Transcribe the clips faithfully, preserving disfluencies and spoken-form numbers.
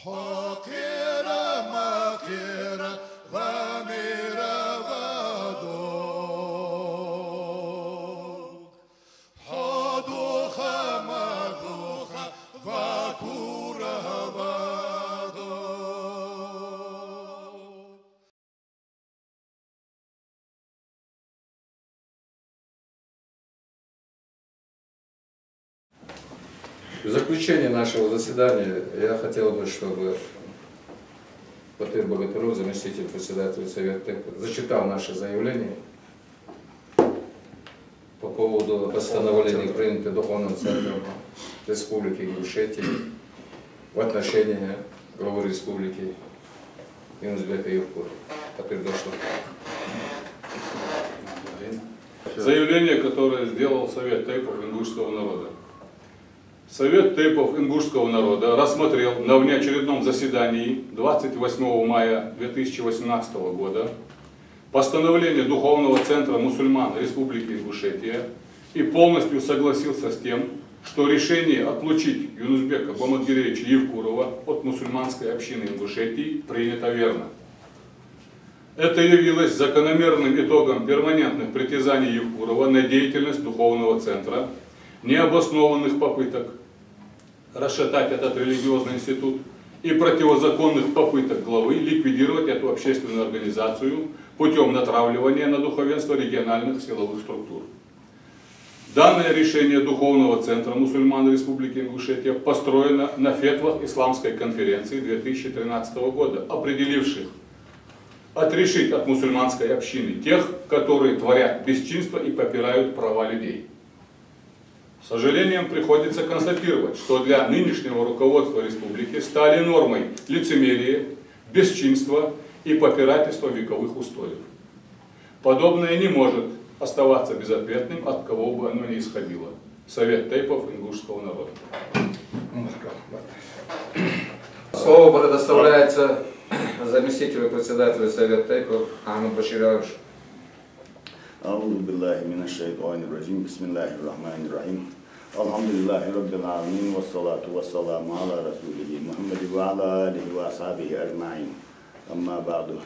Хьо кхера ма кхера, ва мера ва дог. Хьо духа ма духа, ва кура ва дог. В заключение нашего заседания я хотел бы, чтобы Батыр Богатырев, заместитель председателя Совета, зачитал наше заявление по поводу постановления, принятого Духовным центром Республики Ингушетия в отношении главы республики Юнус-Бека Евкурова. Батыр, прошу. Заявление, которое сделал Совет тейпов ингушского народа. Совет тейпов ингушского народа рассмотрел на внеочередном заседании двадцать восьмого мая две тысячи восемнадцатого года постановление Духовного центра мусульман Республики Ингушетия и полностью согласился с тем, что решение отлучить Юнус-Бека Баматгиреевича Евкурова от мусульманской общины Ингушетии принято верно. Это явилось закономерным итогом перманентных притязаний Евкурова на деятельность Духовного центра, необоснованных попыток расшатать этот религиозный институт и противозаконных попыток главы ликвидировать эту общественную организацию путём натравливания на духовенство региональных силовых структур. Данное решение Духовного центра мусульман Республики Ингушетия построено на фетвах Исламской конференции две тысячи тринадцатого года, определивших отрешить от мусульманской общины тех, которые творят бесчинство и попирают права людей. С сожалением приходится констатировать, что для нынешнего руководства республики стали нормой лицемерие, бесчинство и попирательство вековых устоев. Подобное не может оставаться безответным, от кого бы оно ни исходило. Совет тейпов ингушского народа. Слово предоставляется заместителю председателя Совета тейпов Ахмаду Башировичу. أعوذ بالله من الشيطان الرجيم. بسم الله الرحمن الرحيم. الحمد لله رب العالمين، والصلاة والسلام على رسوله محمد وعلى آله وأصحابه أجمعين. أما بعد.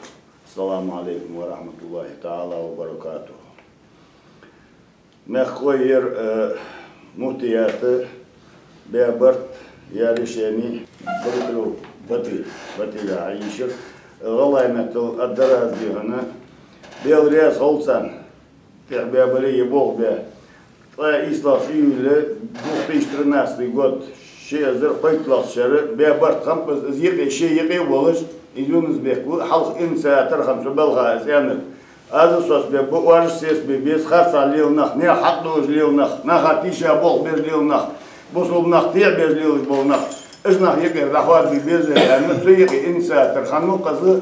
السلام عليكم ورحمة الله تعالى وبركاته. Мехкахой, ер, э, муфтията баь барт, яь решени, Батыров Батыр, Батыр Ӏайшар, гӀалгӀай меттала аргдар аз дий хьона, Даьла раьза хилва царна, тӀехьа баь бале а, е болх баь. Ткъаь ийслагӀча июле две тысячи тринадцатый год, ши эзар кхойтталагӀча шера баь барт хиннаб из, из юкъе, ший юкъе а волаш, из Юнус-Бек ва, хьалха инициатор хинна цу балха, из аьннад. Аз а соцабергба, оаш а сецабе беза, харцахьа лела нах, наьха хьакъ долаш лела нах, наха тийша болх беш лела нах, бусалба нах тӀехьа беш лелаш бола нах, уж нах юкъера дӀахоадабе беза, аьнна, цу юкъе инициатор хиннав-кх из,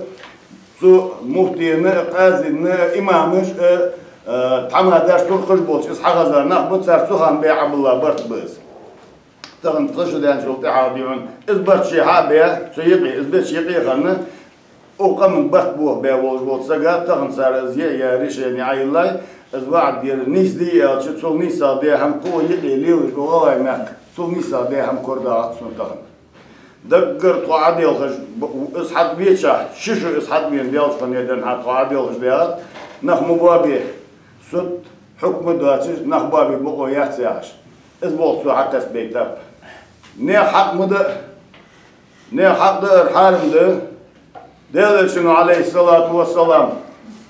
цу муфтена а, къазина а, имамаша а, э, тхьамадаш, туркхаш болча, из хьахеза нах ба, цар цу хана баь Ӏобилла барт ба из. Тахан пхи шу даьнначул тӀехьагӀа дий хьона из барт ше хьа а баь, цу юкъе, из беча юкъе хинна, укх къаман барт бохабаь волаш волча сага тахан цар из яь, яь решени Ӏайиллай, из ваӀад дар нийса дий аьлча, цул нийсагӀа даь хӀама кхы юкъе лелаш ба гӀалгӀай мехка, цул нийсагӀа даь хӀама корадоагӀац сона тахан. Даггара тхо Ӏоделхаш, б-, из хьатӀавеча, ши шу из хьатӀавена даьлча хана денз хьа тхо Ӏоделхаш даьгӀад, нах ма боабе, суд, хьукма доацаш, нах боабе бокъо яц яхаш. Из болх цо хьакхестабайта тӀаккха. Наьха хьакъ ма даа, наьха хьакъ даар хьарам да. Даьла Элчано, Ӏалайхи ссалату вассалам,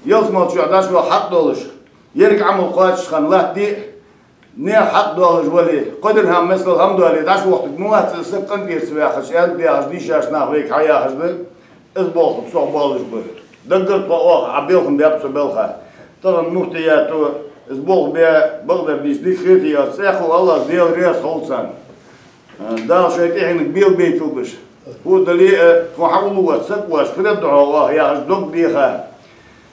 ялсмала чу дӀачувала хьакъ долаш, еррига Ӏамал кхоачаш хинна латта дий, наьха хьакъ долаш вале, кхо дирхӀам мел хӀама дале, дӀачувохийтарг ма вац из саг къинтӀера ца ваьккхача, аьнна, яхаш, дийшача наха вайга хьаяхаш да, из болх цох болаш ба. Даггара тхо оаха Ӏа белхан баьб цу балха. Тахан муфтията из болх баь, бакъдар дийца дика хетий аз, цӀаькха а АллахӀ, Даьла раьза хилва царна. Дала шоай тӀехьенга белабайталба уж. ХӀу дале а, тхо хьавоалавац саг воаш, фу дергда хьогӀ оаха яхаш, дог деха,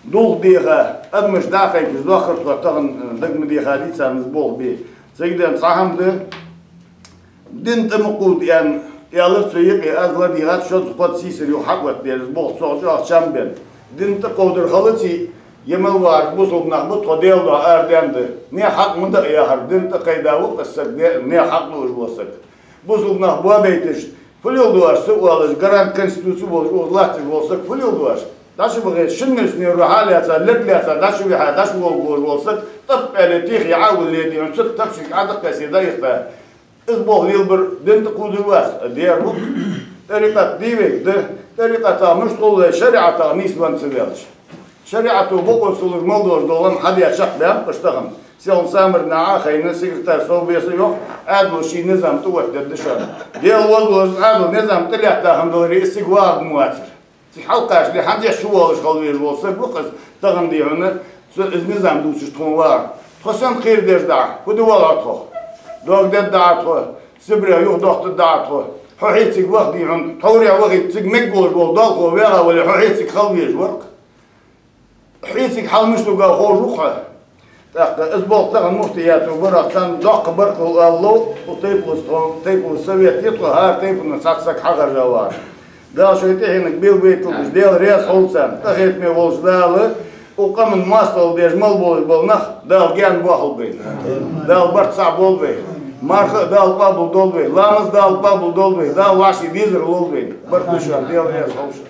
дулх деха, адамаш дӀа а кхайкаш, дохкар тхо тахан, э, дага ма дехадий царна из болх бе. Цига денз цхьа хӀама да, дин тӀа ма кховда аьнна, аьлар цу юкъе, аз ладийгӀад, шозза-кхозза сийсара юха хьаоттадаьр из болх цох чӀоагӀа чам бенна. Дин тӀа кховдар хилаций, е мел вахараш бусалба нах ба, тхо Даьла духьа арадаьнна да. Наьха хьакъ ма даа яхар, дин тӀа кхайда ва-кх из саг, де-, наьха хьакъ долаш вола саг. Бусалба нах боабайташ, Фу леладу аша, со оалаш, гарант Конституци волаш, укхаза латташ вола саг, фу леладу аша? ДӀачубахе, шин милиционер хьалаьца, лерг лаьца, дӀачувихьа, дӀачуволга волаш вола саг, тӀап аьле, тихе Ӏовилле, дий хьона, цу тапчинг Ӏодаккхийте, дӀаихта. Из болх лелабар дина тӀакхувдаш вац, дера ва-кх. ТӀарикъат дий вай, да, тӀарикъатах мишта хул вай, шариӀатах нийсвенна ца ваьлча. ШариӀато бокъо ца луш мел долаш дола хӀама хьаде чакхбаьннаб уж тахан. Селхан Самарнаха а хайна, секретарь Совбеза йоах, Ӏаьдало ший низам тӀаоттадергда шоана. Даьла возаллаш Ӏаьдало низам тӀалаьтта хиннадаларе, из цига вагӀаргма вацар. Цига хьалкхачале хӀанз а чувоалаш хила везаш вола саг ва-кх из, тахан, дий хьона, цо из низам дувцаш тхона вагӀар. Тхо сенна кхерадеш да Ӏа? Фу де воалл Ӏа тхох? Дог дергда Ӏа тхо? Сибре юхадоаккхаргда Ӏа тхо? Хьо хье цига ваха, дий хьона, тховра вахийта цига мегаш волаш вола далхо вагӀа вале, хьо хье цига хила везаш вар-кх. Хье цига хьал мишта вугаргва ховш ва-кх хьо. ТӀаккха из болх тахан муфтиято барах царна доккха баркал ала лов, укх тайпан, тхо, тайпан совет я тхо, хӀара тайпанах цхьацца саг хьахержа вар. Дала шоай тӀехьенах белгал байталба уж, Даьла раьза хилва царна. Къахетаме волча Дала укх къаман моастагӀал деш мел болаш бола нах Дала гаьна боахалба вайна. Дала барт цхьа болба вай. Марха а Дала къоабал долда вай. Ламаз Дала къоабал долда вай. Дала вӀаший дезар лолда вайна. Барт луш а, Даьла раьза хилва шоана.